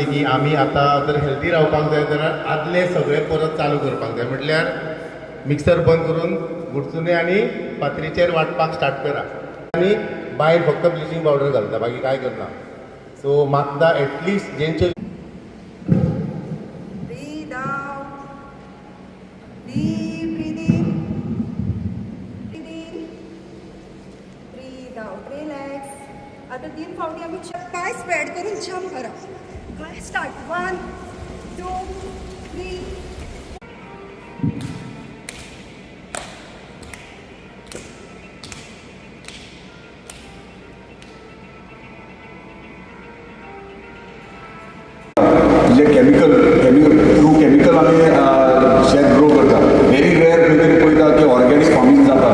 आसली की आमी आतां जर हेल्दी रावपाक जाय जाल्यार आदले सगळे परत चालू करपाक जाय. म्हटल्यार मिक्सर बंद करून गुडचुने आनी फातरीचेर वांटपाक स्टार्ट करा आनी बायल फक्त ब्लिचींग पावडर घालता, बाकी कांय करना. सो मागता at least जेंचे Breathe out. Deep breathe in. Breathe in. Breathe out. Relax. आता तीन फावटी आमी पांय स्प्रेड करून जम्प करप. स्टार्ट. One, two, three. म्हणजे केमिकल केमिकल थ्रू केमिकल आमी शेत ग्रो करता. व्हेरी रेअर खंय तरी पळयता की ऑर्गेनीक फार्मींग जाता,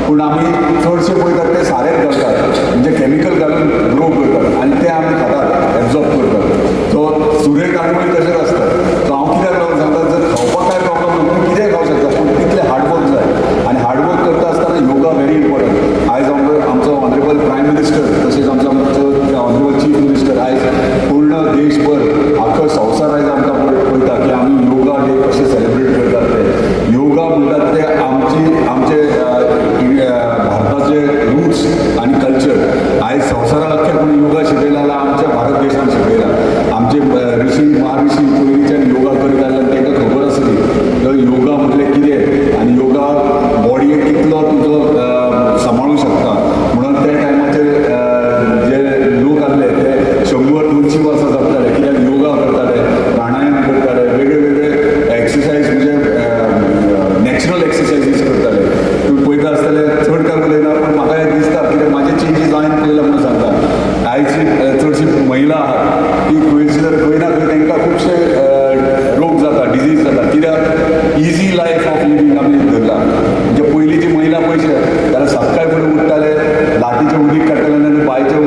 पूण आमी चडशे पळयतात ते सारेंच घालतात, म्हणजे केमिकल घालून ग्रो करतात आनी ते आमी खातात, एब्जॉर्ब करतात. सो सुरेक तांदूळ तशेंच आसता. सो हांव कित्याक लागून सांगता, जर खावपाक कांय प्रॉब्लम ना, तुमी कितेंय खावंक शकता, पूण तितलें हार्डवर्क जाय आनी हार्डवर्क करता आसतना योगा व्हेरी इम्पॉर्टंट. आयज आमचो ऑनरेबल प्रायम मिनिस्टर तशेंच आमचो ऑनरेबल चीफ मिनिस्टर, आयज पूर्ण देशभर, आख्खो संवसार आयज आमकां पळयता की आमी योगा डे कशे सेलिब्रेट करतात. ते योगा म्हणटात ते आमची आमचे भारताचे रुट्स आनी कल्चर. आयज संवसाराक अख्ख्या कोणी योगा शिकयला जाल्यार आमच्या भारत देशान शिकयला. आमचे ऋषी महाऋषी पयलींच्यान योगा करीत आयले आनी तांकां खबर आसली तर योगा म्हटलें कितें आनी योगा बॉडयेक कितलो तुजो सांबाळूंक शकता म्हणून. त्या टायमाचेर जे लोक आसले ते 100-200 वर्सां जगताले, कित्याक योगा करताले, प्राणायाम करताले, वेगळे वेगळे एक्सरसायज, म्हणजे नॅचरल एक्सरसायजीस करताले. तुमी पळयता आसतले, चड काय उलयना, पूण म्हाका हें दिसता कित्याक म्हाजे चेंजीस हांवें पळयला म्हणून सांगता. आयची चडशी महिला आहात ती खंयची जर खंय ना खंय तांकां खुबशे रोग जाता, डिजीज जाता, कित्याक इजी लायफ ऑफ लिवींग आमी धरला. म्हणजे पयलींची महिला पयशे जाल्यार सकाळी फुडें उठताले, लाटीचें उदीक काडटाले आनी बांयचें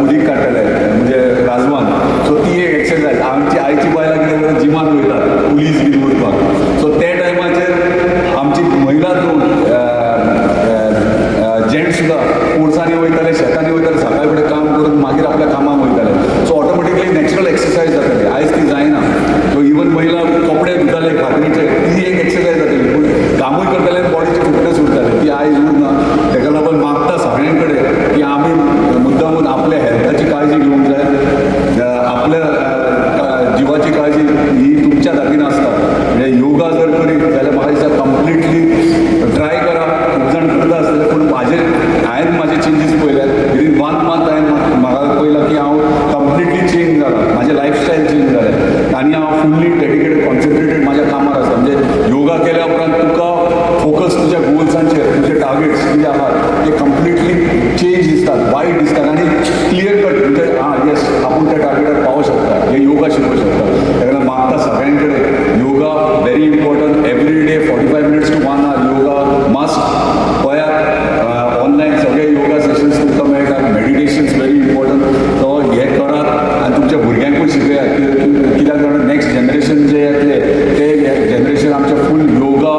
उदीक काडटाले, म्हणजे राजवान. सो ती एक एक्सरसायज. आमची आयची बायलां कितें करता, जिमान वयतात पुलीस बीन उरपाक. सो त्या टायमाचेर आमची महिला न्हू, जेंट्स सुद्दां पोरसांनी वयताले, शेतांनी वयताले, सकाळी फुडें काम करून मागीर आपल्या कामाक वयताले. सो ऑटोमॅटिकली नॅचरल एक्सरसायज जाताली. आयज ती जायना. सो इवन महिला कपडे धुताले खात्रीचे, ती एक एक्सरसायज जाताली, पूण कामूय करताले आनी बॉडीची फिटनेस उरताले. ती आयज उरना. ताका लागून मागता सगळ्यां कडेन की आमी मुद्दामून आपल्या हेल्थाची काळजी घेवंक जाय. आपल्या जिवाची काळजी ही तुमच्या हातीन आसता. म्हणजे योगा जर करीत जाल्यार म्हाका दिसता कंप्लिटली ट्राय करा. खूब जाण करता आसतले, पूण म्हाजे हांवें म्हाजे चेंजीस पळयल्यात. विदीन वन मंथ हांवें म्हाका पळयलां की हांव कंप्लिटली चेंज जाला, म्हाजें लायफस्टायल चेंज जालें आनी हांव फुल्ली डेडिकेटेड, कॉन्सन्ट्रेटेड म्हाज्या कामार आसा. म्हणजे योगा केल्या उपरांत तुका फोकस तुज्या गोल्सांचेर, तुजे टार्गेट्स कितें आहात ते कंप्लिटली चेंज दिसतात, वायट दिसतात आनी क्लियर कट, म्हणजे आं येस, आपूण त्या टार्गेटार पावूंक शकता, हे योगा शिकोवंक शकता. ताका लागून मागता सगळ्यां कडेन, yoga very important. Every day 45 minutes to one hour yoga must. पळयात, ऑनलायन सगळे योगा सेशन्स तुमकां मेळटात. Meditations very important. सो हें करात आनी तुमच्या भुरग्यांकूय शिकयात, कित्याक जाणा, नेक्स्ट जनरेशन जे येतले ते जनरेशन आमचें फूल योगा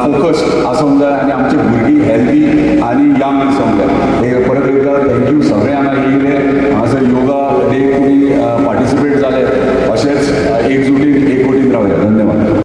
फोकस आसूंक जाय आनी आमची भुरगीं हेल्दी आनी यंग आसूंक जाय. हे परत एकदा thank you, सगळे हांगा येयले.